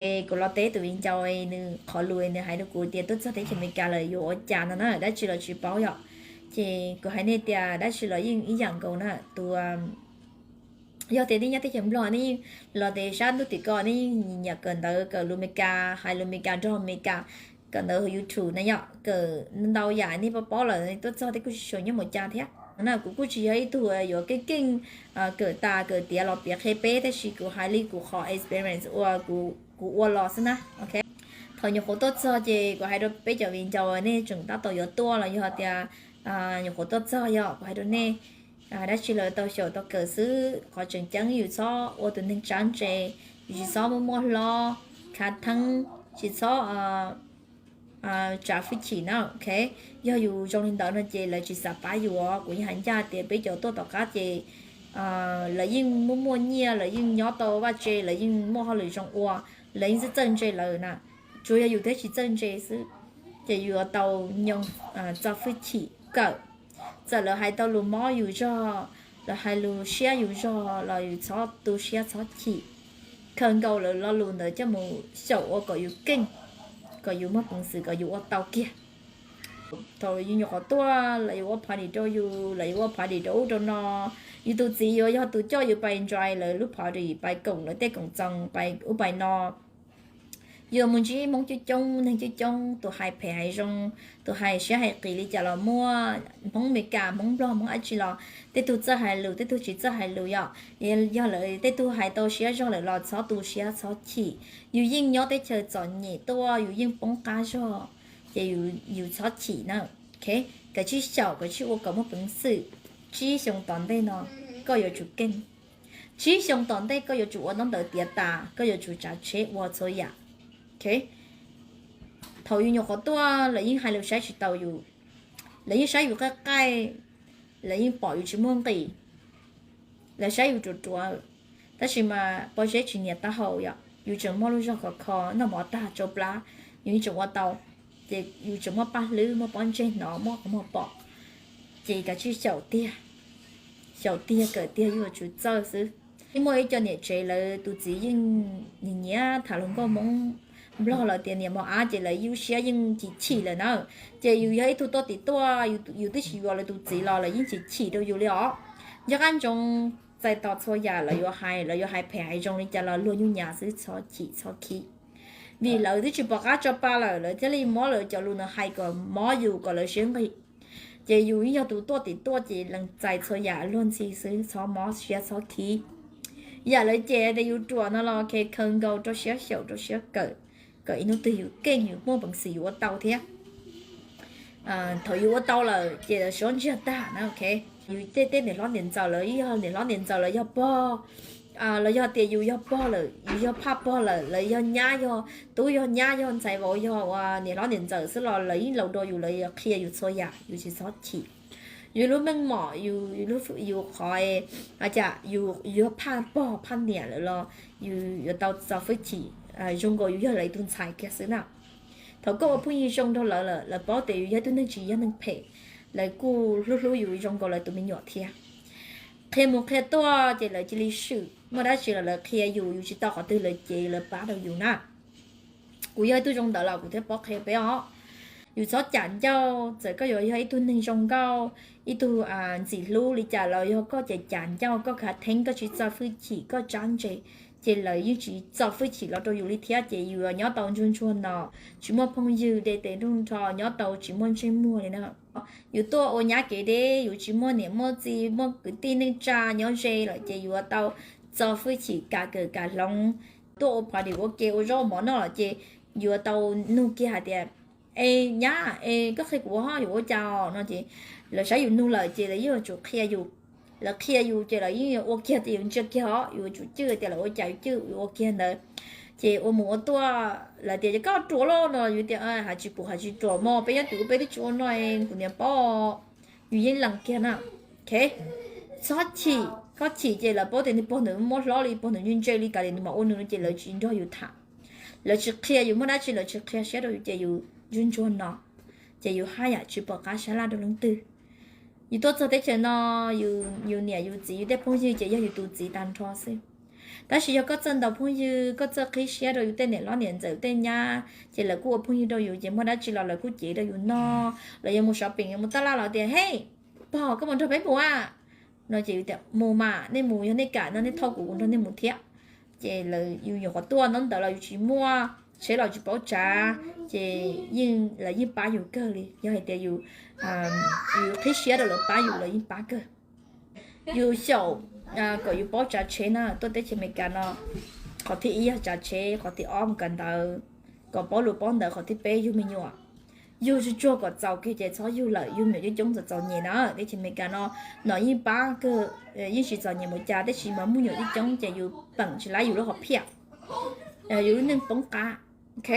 Kuv los teb tus viv ncaus nws qhov lus nws hais rau kuv tias tuaj txog teb chaws Amelikas lawm yuav ua cas no na, dab tsi los tsis paub yom. Ces kuv hais nej tias dab tsi los yeej ib yam nkaus na, tus yog tias nej nyob teb chaws Nplog nej yeej los tes sab ntuj tim ko nej yeej nyiam kawm ntawv, kawm lus Amelikas, hais lus Amelikas, nrog Amelikas, kawm ntawv hauv YouTube na yom, kawm ntau yam nej paub paub lawm, tuaj txog tej kuj tsis xyuas nyob mus cas thiab na. Kuv kuj tsis yog ib tug yuav keej keej kawm tas kawm tiav los piav qhia peb, tab sis kuv hais li kuv qhov experience uas kuv ua los xwb na. Thaum nyuam qhuav tuaj txog ces kuv hais rau peb cov viv ncaus nej tseem tab tom yuav tuaj los yog tias nyuam qhuav tuaj txog yog kuv hais rau nej, dab tsi los tau xyaum tau kawm xwb, qhov tseem ceeb yus txhob ua tus neeg tsab ntse, yus tsis txhob muaj muaj hlob, khav theeb, tsis txhob tsav hwj chim na. Yog yus zoo li ntawd no ces lawv tsis xav pab yus. Kuv yeej hais ncaj tias peb cov tuaj tom qab ces lawv yeej muaj muaj nyiaj, lawv yeej nyob tau vaj tse, lawv yeej muaj hauj lwm zoo ua, lawv yeej txawj txawj ntse lawm na. Tsuas yog yus thiaj tsis txawj ntse xwb, ces yus yuav tau nyoo txo hwj chim kawm. Txawm lawv hais tau lus mob yus zog, lawv hais lus siab yus zog los yus txhob tu siab txhob chim. Khaws nkaus lawv lo lus ntawd coj mus xyaum ua kom yus keej, kom yus muaj peev xwm kom yus ua tau kiag. Thaum yus nyuam qhuav tuaj lawv yuav ua party rau yus, lawv yuav ua party rau ub rau no, yus tus txiv yuav yog tus coj yus pais enjoy lawv lub party, pais koom lawv tej koom txoos, pais ub pais no. Yus mus ntsib Hmoob coob coob, neeg coob coob, tus hais phem hais zoo, tus hais siab hais qis li cas los muaj, Hmoob Amelikas, Hmoob Nplog, Hmoob dab tsi los tej tug txawj hais lus, tej tug tsis txawj hais lus yom. Yog lawv tej tug hais tau siab zog lawm los txhob tu siab txhob chim. Yus yeej nyob teb chaws txom nyem tuaj, yus yeej poob qab zog, ces yus txhob chim na. Kav tsij xyaum, kav tsij ua kom muaj peev xwm. Tsib xyoo tom ntej no koj yuav tsum keej. Tsib xyoo tom ntej koj yuav tsum ua ntaub ntawv tiav tas, koj yuav tsum tsav tsheb ua txhua yam. Thaum yus nyuam qhuav tuaj lawv yeej hais lus saib tsis taus yus, lawv yeej saib yus qaij qaij, lawv yeej pom yus tsis muaj nqis, lawv saib yus ruam ruam. Tab sis mas pob zeb tsis nias taub hau yom, yus tseem muaj lub zog khov kho, noj mov tag tsau plab, yus yeej tseem ua tau. Ces yus tseem muaj paj hlwb, muaj pob ntseg hnov, muaj qhov muag pom. Ces kav tsij xyaum tiag, xyaum tiag kawm tiag yuav tsum txawj xwb. Yeej muaj ib co niam tsev lawv tus txiv yeej nyiam nyiam tham hluas nkauj Hmoob Nplog, lawv tias niam mos ab, ces lawv lub siab yeej chim chim lawm na. Ces yus yog ib tug tuaj tim tuaj, yus twb tsis yuav lawv tus txiv los lawv yeej chim chim rau yus li os. Nco qab ntsoov, txais tos txhua yam lawv yuav hais, lawv yuav hais phem hais zoo li cas los luag nyuj nyas xwb, txhob chim txhob khib. Vim lawv twb tsis pom qab tso pa lawm, lawv thiaj li muab lawv cov lus ntawd hais kom mob yus kom lawv siab nqig. Ces yus yeej yog tus tuaj tim tuaj ces lees txais txhua yam luag ntxhi xwb, txhob mob siab txhob khib. Yam lawv cem tias yus ruam no los khaws nkaus rau siab xyaum rau siab kawm, kom ib hnub twg yus keej yus muaj peev xwm yus ua tau thiab. Thaum yus ua tau lawm ces lawv suab ntsiag tag na. Yus tej tej niam hlob niam ntxawm lawv yog niam hlob niam ntxawm lawv yog pog, los yog tias yus yog pog lawm, yus yog phaj pog lawm, lawv yog nyab yog tub yog nyab yog ntxhais vauv yog ua niam hlob niam ntxawm xwb los lawv yeej laus dua yus, lawv yuav qhia yus txhua yam, yus tsis txhob chim. Yus lub meej mom, yus qhov, cas yus yog phaj pog phaj niam lawm los yus yuav tau txo hwj chim zoo nkaus yus yog lawv tus ntxhais kiag xwb na. Thaum koj ua phooj ywg zoo nrog lawv lawm, lawv paub tias yus yog ib tug neeg tsis yog neeg phem, lawv kuj hlub hlub yus zoo nkaus lawv tus me nyuam thiab. Qhia mus qhia tuaj ces lawv cia li swm, muaj dab tsi los lawv qhia yus, yus tsis tau qhov twg lawv cev lawv pab rau yus na. Kuv yog ib tug zoo ntawd los kuv thiaj paub qhia peb os. Yus txhob cam ncauj, txawm koj yuav yog ib tug neeg zoo nkauj, ib tug ntxim hlub li cas los yog koj cam cam ncauj, koj khav theeb, koj tsis txo hwj chim, koj tsab ntse, ces lawv yeej tsis txo hwj chim los rau yus li thiab, ces yus nyob tau ntsuag ntsuag no, tsis muaj phooj ywg, de tes nruj nrho, nyob tau tsis muaj ntsej muag li na. Yus tuaj ua nyab kev deb, yus tsis muaj niam muaj txiv, muaj kwv tij neej tsa nyob ze lawm ces yuav tau txo hwj chim, kam kawm kam hloov. Tuaj ua party ua ke ua zaub mov noj lawm ces yuav tau nug kiag hais tias, es nyab, es koj qhia kuv ho yuav ua cas no ces lawv saib yus nug lawm ces lawv yeej yuav tsum qhia yus. Lawv qhia yus ces lawv yeej yuav ua kiag tias yus ntsia kiag os, yus yuav tsum cwj tias lawv ua cas yus cwj, yus ua kiag ntawd. Ces ua mus ua tuaj lawv tias ces koj ruam loj no, yus tias hais tsis pum hais tsis ruam mog, peb nyob tim ub peb twb tsis ua no, kuv niam paub. Yus yeej lees kiag na. Txhob chim, koj chim ces lawv paub tias nws pog ntawd muab hlob li, pog ntawd ntse ntse li, kav liam nws mam ua nws no ces lawv tsis nrog yus tham. Lawv tsis qhia yus, muaj dab tsi lawv tsis qhia siab rau yus ces yus ntsuag ntsuag no, ces yus haj yam tsis pom qab sab laj rau leej twg. Yus tuaj txog teb chaws no, yus niam yus txiv yus tej phooj ywg ces yog yus tus txiv tag nrho xwb. Tab sis yog koj txawj ntaus phooj ywg, koj txawj qhib siab rau yus tej niam hlob niam ntxawm tej nyab, ces lawv kuj ua phooj ywg rau yus, ces muaj dab tsi los lawv kuj cev rau yus noj. Los yog mus shopping yuav mus taj laj los tias, Hey, pog, koj mus nrog peb mus a? No ces yus tias, Mus mas, nej mus, yog nej kam no nej thauj kuv, kuv nrog nej mus thiab. Ces lawv, yus nyuam qhuav tuaj ntaub ntawv los yus tsis muaj, tsheb los tsis paub tsav, ces yeej, lawv yeej pab yus kawg li. Yog hais tias yus, yus qhib siab rau lawv pab yus, lawv yeej pab kawg. Yus xyaum kom yus paub tsav tsheb na, tuaj teb chaws Amelikas no, qhov thib ib yog tsav tsheb, qhov thib ob mus kawm ntawv, kom paub lus paub ntawv, qhov thib peb yug me nyuam. Yug tsuag tsuag kom txaus kiag ces txhob yug lawm, yug me nyuam coob coob txom txom nyem na. Teb chaws Amelikas no, nom yeej pab kawg, yeej tsis txom nyem mus cas, tab sis mas muaj me nyuam coob coob ces yus peem tsis laib yus lub hom phiaj, yus lub neej poob qab. Ok,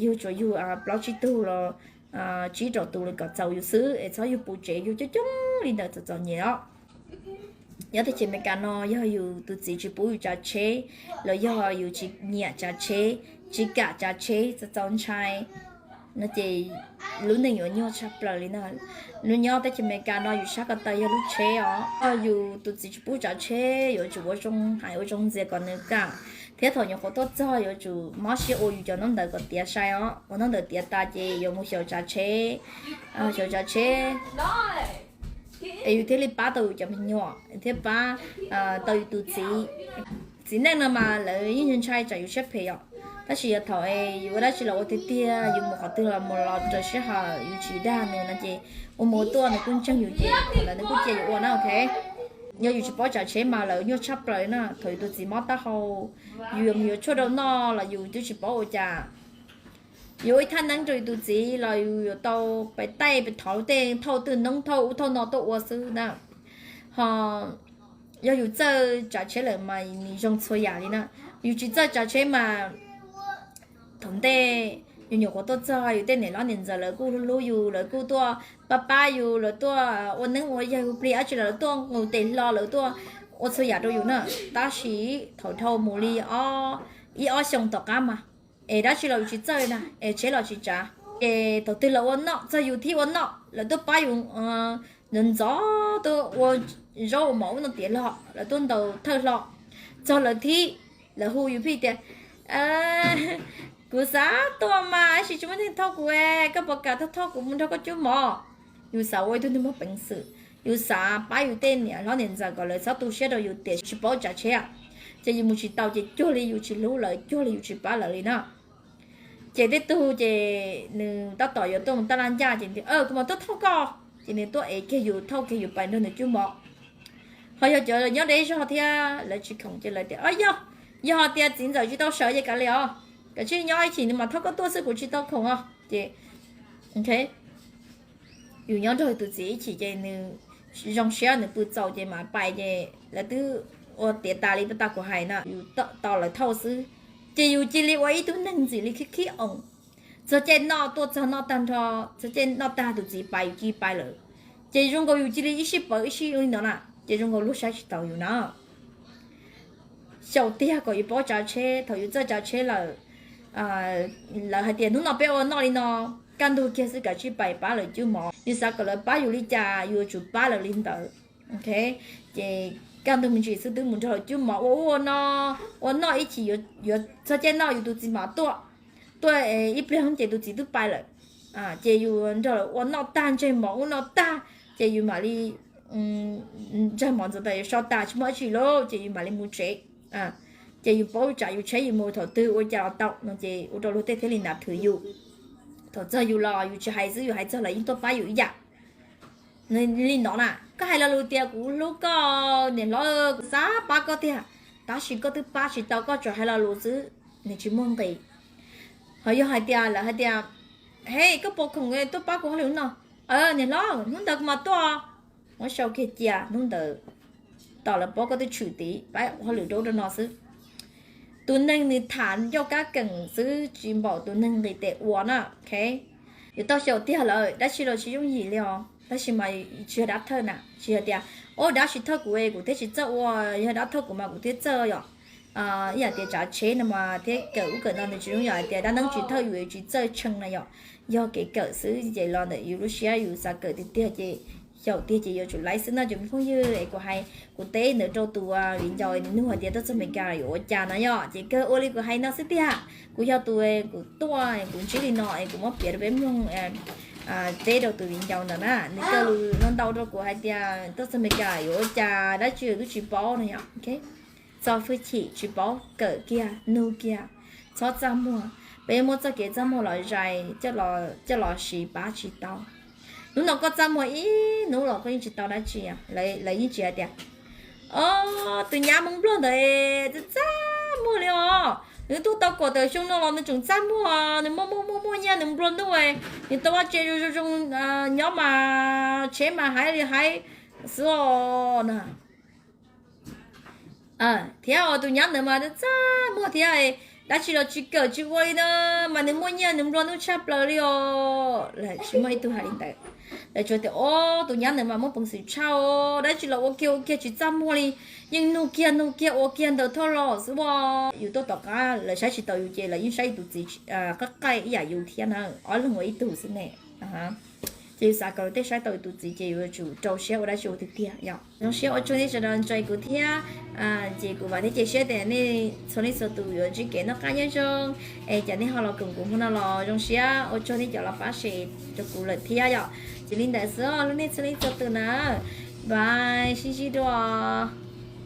yug tsuas yug plaub tsib tug los tsib rau tus los kom txaus yus xwb, es txhob yug puv tsev yug coob coob li ntawd txom txom nyem os. Nyob teb chaws Amelikas no yog yus tus txiv tsis pub yus tsav tsheb, los yog yus tsis nyiam tsav tsheb, tsis kam tsav tsheb, txaus txaus ntshai, no ces lub neej yuav nyuaj tshaj plaws li na. Nws nyob teb chaws Amelikas no yus sab ko taw yog lub tsheb os. Yog yus tus txiv tsis pub tsav tsheb yuav tsum ua zoo hais ua zoo ntxias kom nws kam, thiab thaum nyuam qhuav tuaj txog yuav tsum mob siab ua yus cov ntaub ntawv kom tiav sai os. Ua ntaub ntawv tiav tas ces yuav mus xyaum tsav tsheb, xyaum tsav tsheb es yus thiaj li pab tau yus cov me nyuam thiab pab tau yus tus txiv. Txiv neej no mas lawv yeej ntshai tsam yus siab phem yom. Tab sis yog thaum yus ua dab tsi los ua tiag tiag, yus mus qhov twg los mus los raws sij hawm, yus tsis dag nws no ces ua mus ua tuaj nws kuj ntseeg yus ces thaum ntawd nws kuj cia yus ua na, ok. Yog yus tsis paub tsav tsheb mas lawv nyuaj tshaj plaws na. Thaum yus tus txiv mob taub hau, yus yuav mus yuav tshuaj rau noj los yus twb tsis paub ua cas. Yus ua ib thaj neeb rau yus tus txiv los yus yuav tau pes taij pes thauv tej thauj twj noob thauj ub thauj no tuaj ua xwb na. Ho yog yus txawj tsav tsheb lawm mas nws zoo txhua yam li na. Yus tsis txawj tsav tsheb mas thaum ntej yus nyuam qhuav tuaj txog, yus tej niam hlob niam ntxawm lawv kuj hlub hlub yus, lawv kuj tuaj pab pab yus, lawv tuaj ua neeb ua yaig hu plig dab tsi los lawv tuaj nqus tes hlo, lawv tuaj ua txhua yam rau yus na. Tab sis thaum dhau mus li ib ob xyoos tom qab mas es dab tsi los yus tsis txawj na, es tsheb los tsis tsav. Ces thaum twg lawv ua noj txog yus thiaj ua noj, lawv tuaj pab yus ntxov ntxov, tuaj ua zaub ua mov ub no tiav hlo, lawv tuaj ntaus thawj hlo. Txog lawv thib, lawv hu yus pheej tias, Kuv xav tuaj mas tab sis tsis muaj neeg thauj kuv, koj puas kam tuaj thauj kuv mus nrog koj cub mov? Yus xav ua ib tug neeg muaj peev xwm, yus xav pab yus tej niam hlob niam ntxawm kom lawv txhob tu siab rau yus tiam sis tsis paub tsav tsheb, ces yus mus tsis tau ces cuag li yus tsis hlub lawv, cuag li yus tsis pab lawv li na. Ces tej tug ces nws tab tom yuav tuaj mus taj laj ncaj ces nws tias, Kuv mam tuaj thauj koj. Ces nws tuaj ev kiag yus, thauj kiag yus pais nrog nws cub mov. Ho yog cov nyob deb zog thiab lawv tsis khoom ces lawv tias, Yog, yog hais tias txiv ntxawm tsis tau sawv ces kav liam os, kav tsij nyob ib chim nws mam thauj koj tuaj xwb, kuv tsis tau khoom os. Ces yus nyob nrog tus txiv ib chim ces nws zoo siab nws pw txaus ces mam pais ces lawv twb ua tiav tas li puag ta kuv hais na, yus tos lawv thauj xwb. Ces yus cia li ua ib tug neeg ntxim li khib khib oos. Txog caij noj tuaj txog noj tag nrho, txog caij noj tag tus txiv pais yus cia li pais lawm. Ces zoo nkaus yus cia li ib sij pawv ib sij li no na, ces zoo nkaus luag saib tsis taus yus na. Xyaum tiag kom yus paub tsav tsheb, thaum yus txawj tsav tsheb lawm, lawv hais tias hnub no peb ua noj li no, kaj ntug kiag xwb kav tsij pais pab lawv cub mov. Yus xav kom lawv pab yus li cas yus yuav tsum pab lawv li ntawd. Ok, ces kaj ntug me ntsis xwb twb mus nrog lawv cub mov ua ub ua no, ua noj ib chim yuav txog caij noj yus tus txiv mam tuaj. Tuaj ib pliag ces tus txiv twb pais lawm. Ces yus nrog lawv ua noj tag ntseg mov ub noj tag, ces yus mam li ntseg mov ntxuav tas yuav so tas tsis muaj dab tsi lawm ces yus mam li mus tsev. Ces yus paub tsam yus tsheb yus mus thaum twg ua cas los tau no ces ua rau luag tej thiaj li nav thwm yus. Thaum txog yus los yus tsis hais xwb, yus hais txog lawv yeej tuaj pab yus ib yam. Li no na, koj hais lo lus tias kuv hlub koj niam hlob, kuv xav pab koj tiag, tab sis koj twb pab tsis tau, koj tsuas hais lo lus xwb, nws tsis muaj nqis. Ho yog hais tias lawv hais tias, He, koj puas khoom tuaj pab kuv hauj lwm no? Niam hlob, hnub ntawd kuv mam tuaj. Muab sau kiag cia, hnub ntawd tos lawv paub koj twb tshwm tid, pab hauj lwm rau ub rau no xwb. Tus neeg nws tham ncauj kab keem xwb tsis npaum tus neeg nqis tes ua na. Ok, yuav tau xyaum tiag lawm, dab tsi los tsis yooj yim li os, tab sis mas tsis yog dab thawj na, tsis yog tias, o, dab tsis thawj kuv es kuv thiaj tsis txawj ua, yog dab thawj kuv mas kuv thiaj txawj yom. Ib yam tias tsav tsheb no mas thiab kawm ub kawm no nws tsis zoo, yam tias dab neeb tsis thawj yus tsis txawj tshee na yom. Yog kev kawm xwb ces los ntawm yus lub siab yus xav kawm tiag tiag ces Caum tiag ces yuav tsum laiv xwb no cov me phooj ywg. Es kuv hais, kuv teb ntawd rau tus viv ncaus, nws nug hais tias tuaj txog Amelikas yuav ua cas no yom. Ces kawg ua li kuv hais no xwb tiag. Kuv yog tus, kuv tuaj kuv ntsib li no es kuv muab piav rau peb mloog, teb rau tus viv ncaus ntawd na. Nws kawg lus no ntau rau kuv hais tias tuaj txog Amelikas yuav ua cas dab tsi twb tsis paub no yom. Txo hwj chim, tsis paub, kawm kiag, nug kiag, txhob txaj muag. Peb muab txoj kev txaj muag los zais, coj los siv pab tsis tau. Hnub no koj txaj muag ib hnub los koj yeej tsis tau dab tsi. Lawv yeej tsis hais tias, o, tus nyab Hmoob Nplog ntawd txaj txaj muag li os. Nws twb tau kaum tawm xyoo no los nws tseem txaj muag, nws muaj muaj muaj muaj nyiaj, nws nplua nuj, nws tau vaj tse zoo zoo zoo, nyob mas tsheb mas hais li hais xwb os na. Thiab os, tus nyab ntawd mas txaj muag thiab, dab tsi los tsis kawm tsis ua li na, mas nws muaj nyiaj nws nplua nuj tshaj plaws li os. Lawv tsis muaj ib tug hais li ntawd. Lawv tsuas tias, o, tus nyab ntawd mas muaj peev xwm tshaj, dab tsi los ua kiag ua kiag tsis txaj muag li, yeej nug kiag nug kiag ua kiag ntawd thoj los xwb os. Yus tuaj tom qab lawv saib tsis taus yus ces lawv yeej saib yus tus txiv qab qaij ib yam yus thiab na, ob leeg ua ib tug xwb ne. Ces yus xav kom tej saib tau yus tus txiv ces yuav tsum rau siab ua dab tsi ua tiag tiag yom. Zoo siab ua tsaug nej sawv daws ntsib kuv thiab, ces kuv vam thiab cia siab tias nej txhua leej txhua tus yuav ntsib kev noj qab nyob zoo, es cas nej ho los koom kuv hmo no los zoo siab ua tsaug nej cov los pab share rau kuv lawm thiab yom. Ces li ntawd xwb os, lub neej txhua leej txhua tus na, bye, sib ntsib dua.